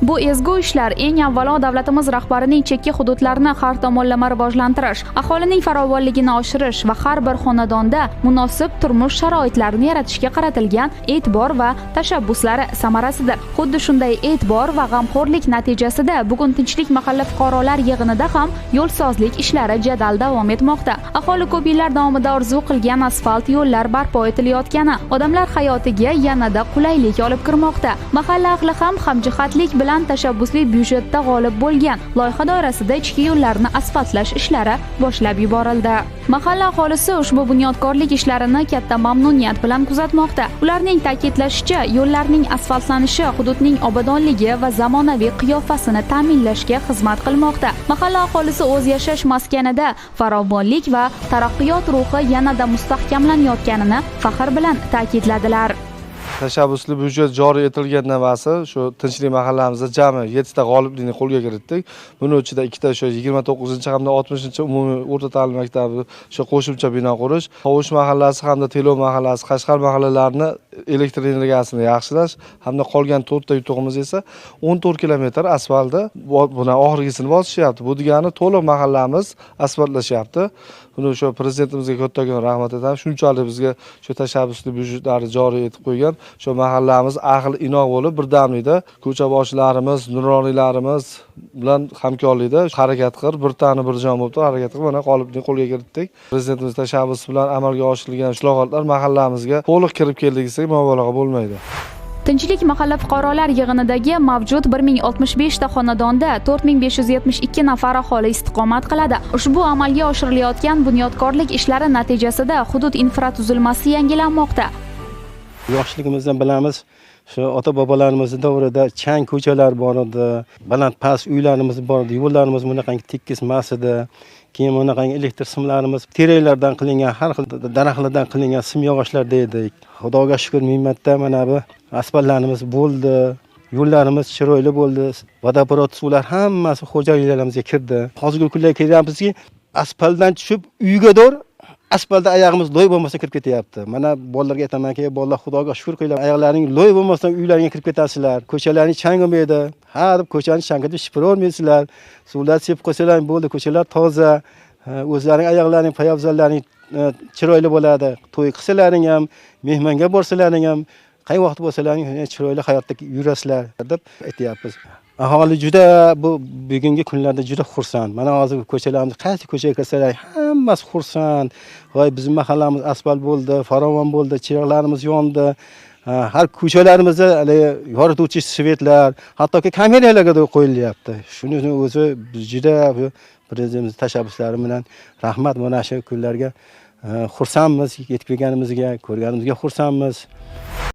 Bu ezgu ishlar eng avvalo davlatimiz rahbarining chekka hududlarni har tomonlama rivojlantirish, aholining farovonligini oshirish va har bir xonadonda munosib turmush sharoitlarini yaratishga qaratilgan e'tibor va tashabbuslari samarasidir. Xuddi shunday e'tibor va g'amxo'rlik natijasida bugun Tinchlik mahalla fuqarolar yig'inida ham yo'lsozlik ishlari jadal davom etmoqda. Aholi ko'p yillar davomida orzu qilgan asfalt yo'llar barpo etilayotgani odamlar hayotiga yanada qulaylik olib kirmoqda. Mahalla ahli ham hamjihatlik bilan tashabbusli byudjetda g'olib bo'lgan loyiha doirasida ichki yo'llarni asfaltlash ishlari boshlab yuborildi. Mahalla aholisi ushbu bunyodkorlik ishlarini katta mamnuniyat bilan kuzatmoqda. Ularning ta'kidlashicha, yo'llarning asfaltlanishi hududning obodonligi va zamonaviy qiyofasini ta'minlashga xizmat qilmoqda. Mahalla aholisi o'z yashash maskanida farovonlik va taraqqiyot ruhi yanada mustahkamlanayotganini faxr bilan ta'kidladilar. Tashabbusli byudjet joriy etilgandan beri shu Tinchlik mahallamizda jami 7 ta g'oliblikni qo'lga kiritdik. Buni ichida ikkita shu 29 hamda 60 umumiy o'rta ta'lim maktabi shu qo'shimcha bino qurish, Tovush mahallasi hamda Telov mahallasi, Qashqar mahallalarini elektr energiyasini yaxshilash hamda qolgan 4 ta yutug'imiz esa 14 kilometr asfaltni buni oxirgisini bosishyapti. Bu degani to'liq mahallamiz asfaltlashyapti. Buni shu prezidentimizga kattakon rahmat aytaman. Shunchalik bizga shu tashabbusli byudjetlarni joriy etib qo'ygan. Shu mahallamiz ahil inoq bo'lib birdamlikda ko'cha boshilarimiz, nuroniylarimiz bilan hamkorlikda harakat qilib, bir tani bir jon bo'lib harakat qilib mana g'oliblikni qo'lga kiritdik. Prezidentimiz tashabbusi bilan amalga oshirilgan islohotlar mahallamizga to'liq kirib keldi desak mubolag'a bo'lmaydi. Tinchlik mahalla fuqarolar yig'inidagi mavjud 1065 ta xonadonda 4572 nafar aholi istiqomat qiladi. Ushbu amalga oshirilayotgan bunyodkorlik ishlari natijasida hudud infratuzilmasi yangilanmoqda. Yoshligimizdan bilamiz, shu ota-bobolarimiz davrida chang ko'chalar bor edi, baland past uylarimiz bor edi, yo'llarimiz bunaqangi tekis emas edi. Keyin bunaqangi elektr simlarimiz teraklardan qilingan, har xil daraxtlardan qilingan sim yog'ochlarda edik. Xudoga shukr, mingmarta mana bu asfaltlarimiz bo'ldi, yo'llarimiz chiroyli bo'ldi, vodoprovod suvlar hammasi xo'jaliklarimizga kirdi. Hozirgi kunlarga kelyapmizki, asfaltdan tushib uyga to'g'ri asfaltda oyog'imiz loy bo'lmasa kirib ketyapti. Mana bolalarga aytamanki, bolalar Xudoga shukr qilinglar, oyoqlaring loy bo'lmasdan uylaringga kirib ketasizlar. Ko'chalaring chang bo'lmaydi. Ha deb ko'chani changga shipiravermaysizlar. Suvlar sepib qo'ysalar bo'ldi, ko'chalar toza. O'zlaring oyoqlaring, poyabzallaring chiroyli bo'ladi. To'y qilsalaring ham, mehmonga borsalaring ham, qay vaqt bo'lsalaring chiroyli hayotda yurasizlar deb aytyapmiz. Aholi juda bu bugungi kunlarda juda xursand. Mana hozir ko'chalarimiz qaysi ko'chaga kirsalar hammasi xursand. Voy, bizning mahallamiz asfalt bo'ldi, farovon bo'ldi, chiroqlarimiz yondi. Har ko'chalarimizda haligi yorituvchi svetlar, hattoki kameralarga da qo'yilyapti. Shuni o'zi biz juda bu prezidentimiz tashabbuslari bilan rahmat mana shu kunlarga xursandmiz, yetib kelganimizga, ko'rganimizga xursandmiz.